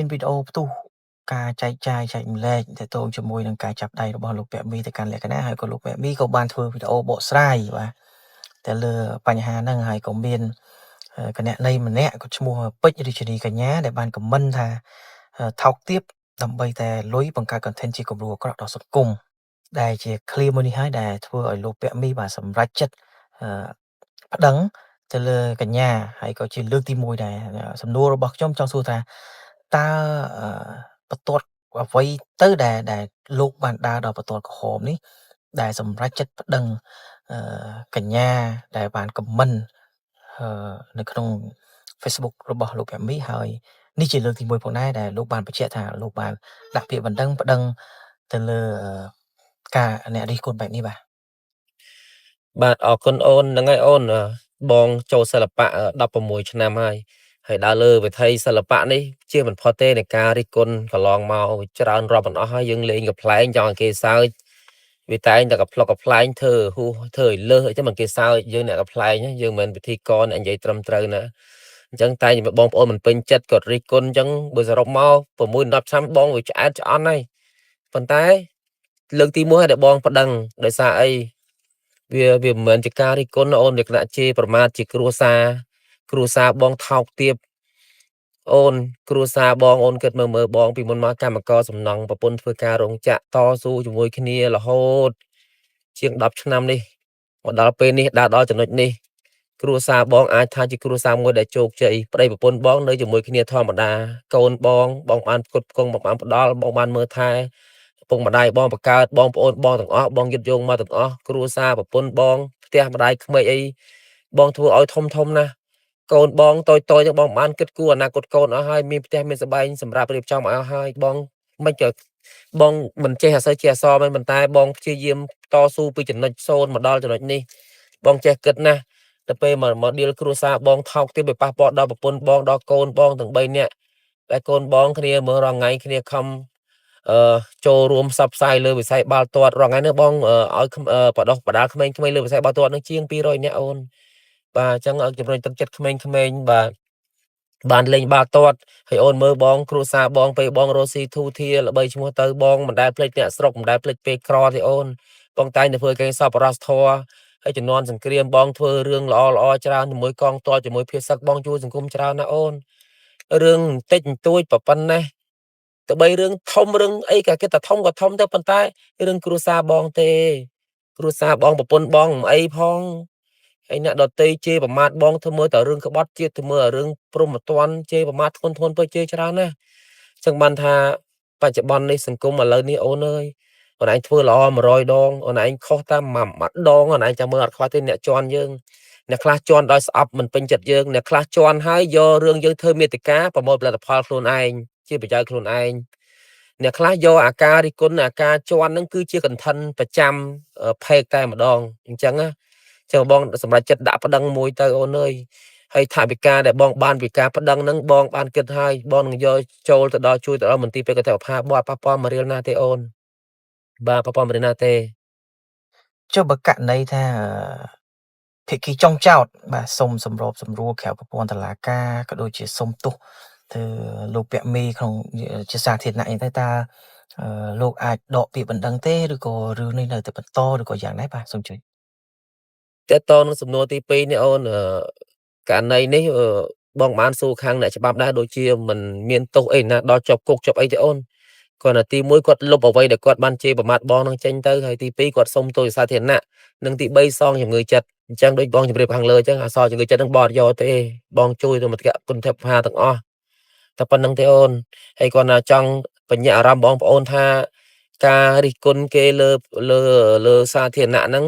មានវីដេអូផ្ទុះការចែកចាយចែកម្លែកទាក់ទងជាមួយនឹងការចាប់ដៃរបស់លោកពាក់មីទៅកាន់លក្ខណៈហើយក៏លោកពាក់មីក៏បានធ្វើវីដេអូបកស្រាយបាទតែលើបញ្ហាហ្នឹងហើយក៏មានគណនីម្នាក់ក៏ឈ្មោះពេជ្ររាជនីកញ្ញាដែលបានខមមិនថាថោកទាបដើម្បីតែលុយបង្កើត content ជាគំរូអាក្រក់ដល់សង្គមដែលជា clear មួយនេះហើយដែលធ្វើឲ្យលោកពាក់មីបាទសម្រេចចិត្តប្តឹងទៅលើកញ្ញាហើយក៏ជាលើកទី1ដែរសំណួររបស់ខ្ញុំចង់សួរថាតើបន្ទាត់អ្វីទៅដែលលោកបានដើរដល់បន្ទាត់ក្រហមនេះដែលសម្រេចចិត្តប្តឹងកញ្ញាដែលបានខមមិននៅក្នុង Facebook របស់លោកពាក់មីហើយនេះជាលើកទី1ផងដែរដែលលោកបានបញ្ជាក់ថាលោកបានដាក់ពាក្យបណ្ដឹងប្តឹងទៅលើការអ្នករិះគន់បែបនេះបាទ បាទអរគុណអូនហ្នឹងហើយអូនបងចូលសិល្បៈ16ឆ្នាំហើយហើយដើរលើវិថីសិល្បៈនេះជាមិនផុតទេនៃការរិះគន់កន្លងមកច្រើនរាប់មិនអស់ហើយយើងលេងកំ pl ែងចង់ឲ្យគេសើចវាតែងតែកំប្លុកកំប្លែងធ្វើហួសធ្វើឲ្យលើសអីចឹងមិនគេសើចយើងអ្នកកំ pl ែងយើងមិនមែនពិធីករអ្នកនិយាយត្រឹមត្រូវណាអញ្ចឹងតែបងប្អូនមិនពេញចិត្តគាត់រិះគន់អញ្ចឹងបើសរុបមក6 10ឆ្នាំបងវាឆ្អែតឆ្អន់ហើយប៉ុន្តែលើកទី1ហើយដែលបងប្តឹងដោយសារអីវាមិនមែនជាការរិះគន់អូនលក្ខណៈជេរប្រមាថជាគ្រួសារគ្រួសារបងថោកទាបអូនគ្រួសារបងអូនគិតមើលមើលបងពីមុនមកកម្មករសំណង់ប្រពន្ធធ្វើការរោងចក្រតស៊ូជាមួយគ្នារហូតជាង10ឆ្នាំនេះមកដល់ពេលនេះដើរដល់ចំណុចនេះគ្រួសារបងអាចថាជាគ្រួសារមួយដែលជោគជ័យប្តីប្រពន្ធបងនៅជាមួយគ្នាធម្មតាកូនបងបងបានផ្គត់ផ្គង់បងបានផ្ដល់បងបានមើលថែពុកម្ដាយបងបង្កើតបងប្អូនបងទាំងអស់បងយឹតយោងមកទាំងអស់គ្រួសារប្រពន្ធបងផ្ទះម្ដាយក្មេកអីបងធ្វើឲ្យធំធំណាស់កូនបងតូចតូចបងបានគិតគូរអនាគតកូនអស់ហើយមានផ្ទះមានសបែងសម្រាប់រៀបចំឲ្យអស់ហើយបងមិនក៏បងមិនចេះអសូវជាអសមែនប៉ុន្តែបងព្យាយាមតស៊ូពីចំណុច0មកដល់ចំណុចនេះបងចេះគិតណាស់ទៅពេលមកដៀលគ្រួសារបងថោកទៀតវាប៉ះពាល់ដល់ប្រពន្ធបងដល់កូនបងទាំង3នាក់តែកូនបងគ្នាមើលរាល់ថ្ងៃគ្នាខំអឺចូលរួមផ្សព្វផ្សាយលើវិស័យបាល់ទាត់រាល់ថ្ងៃនេះបងឲ្យបដោះបដាលក្មេងៗលើវិស័យបាល់ទាត់នឹងជាង200នាក់អូនបាទអញ្ចឹងឲ្យជំរុញទឹកចិត្តក្មេងៗបាទបានលេងបាល់ទាត់ហើយអូនមើលបងគ្រួសារបងពេលបងរស់ស៊ីធូធាល្បីឈ្មោះទៅបងមិនដែលភ្លេចអ្នកស្រុកមិនដែលភ្លេចពេលក្រទេអូនបងតែងតែធ្វើការសប្បុរសធម៌ហើយជំនាន់សង្គ្រាមបងធ្វើរឿងល្អល្អច្រើនជាមួយកងទ័ពជាមួយភាសឹកបងជួយសង្គមច្រើនណាស់អូនរឿងបន្តិចបន្តួចប៉ុណ្ណេះទៅបីរឿងធំរឿងអីក៏គេតែធំក៏ធំទៅប៉ុន្តែរឿងគ្រួសារបងទេគ្រួសារបងប្រពន្ធបងមិនអីផងហើយអ្នកដតីជេរប្រមាថបងធ្វើមើលតែរឿងក្បត់ជាតិធ្វើមើលរឿងព្រមត្តនជេរប្រមាថធ្ងន់ធ្ងរពេកជេរច្រើនណាស់ចឹងបានថាបច្ចុប្បន្ននេះសង្គមឥឡូវនេះអូនអើយអូនឯងធ្វើល្អ100ដងអូនឯងខុសតាមមួយដងអូនឯងចាំមើលអត់ខ្វះទេអ្នកជន់យើងអ្នកខ្លះជន់ដោយស្អប់មិនពេញចិត្តយើងអ្នកខ្លះជន់ហើយយករឿងយើងធ្វើមេតិកាប្រមូលផលិតផលខ្លួនឯងជាប្រយោជន៍ខ្លួនឯងអ្នកខ្លះយកអាការរិះគន់អាការជន់ហ្នឹងគឺជាកន្ធិនប្រចាំផេកតែម្ដងអញ្ចឹងណាចឹងបងសម្រាប់ចិត្តដាក់ប្តឹងមួយទៅអូនអើយហើយថវិកាដែលបងបានពីការប្តឹងហ្នឹងបងបានគិតហើយបងនឹងយកចូលទៅដល់ជួយទៅដល់មន្ទីរពេទ្យគតិផាបងអត់ប៉ះពាល់មួយរៀលណាទេអូនបាទប៉ះពាល់មួយរៀលណាទេ ចុះបើករណីថាភាគីចុងចោតបាទសុំសម្របសម្រួលក្រៅប្រព័ន្ធតុលាការក៏ដូចជាសុំទោសទៅលោកពាក់មីក្នុងជាសាធារណៈអីទៅតើលោកអាចដកពាក្យបណ្ដឹងទេឬក៏រឿងនេះនៅតែបន្តឬក៏យ៉ាងណាបាទសូមជួយ តើតនឹងសំណួរទី2នេះអូនករណីនេះបងបានសួរខាងអ្នកច្បាប់ដែរដូចជាមិនមានទោសអីណាដល់ជាប់គុកជាប់អីទេអូនគាត់តែទី1គាត់លុបអ្វីដែលគាត់បានជេរប្រមាថបងនឹងចេញទៅហើយទី2គាត់សុំទោសសាធារណៈនិងទី3សងជំងឺចិត្តអញ្ចឹងដូចបងជម្រាបខាងលើអញ្ចឹងអសរជំងឺចិត្តនឹងបងអត់យកទេបងជួយទៅមតិគុណធផាទាំងអស់តែប៉ុណ្្នឹងទេអូនហើយគាត់ណាចង់បញ្ញាអារម្មណ៍បងប្អូនថាការរិះគន់គេលើលើលើសាធារណៈហ្នឹង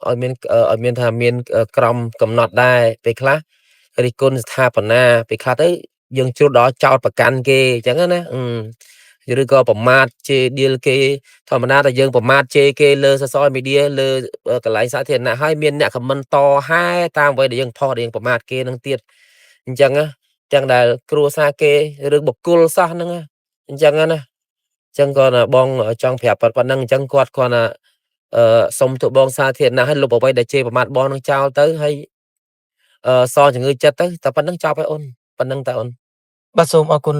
ឲ្យមានឲ្យមានថាមានក្រមកំណត់ដែរពេលខ្លះរិះគន់ស្ថាបនាពេលខ្លះទៅយើងជ្រុលដល់ចោតប្រកាន់គេអញ្ចឹងណាឬក៏ប្រមាថជេរដៀលគេធម្មតាតែយើងប្រមាថជេរគេលើ social media លើកន្លែងសាធារណៈហើយមានអ្នកខមមិនតហែតាមអ្វីដែលយើងផុសដែលយើងប្រមាថគេនឹងទៀតអញ្ចឹងណាទាំងដែលគ្រួសារគេឬបុគ្គលសោះហ្នឹងអញ្ចឹងណាអញ្ចឹងគាត់បងចង់ប្រាប់ប៉ុណ្ណឹងអញ្ចឹងគាត់គាត់ណាអឺសុំទោសបងសាធារណៈឲ្យលុបអ្វីដែលជេរប្រមាថបងនឹងចោលទៅហើយអឺសជំងឺចិត្តទៅតែប៉ុណ្្នឹងចប់ហើយអូនប៉ុណ្្នឹងតើអូន បាទសូមអរគុណលោក។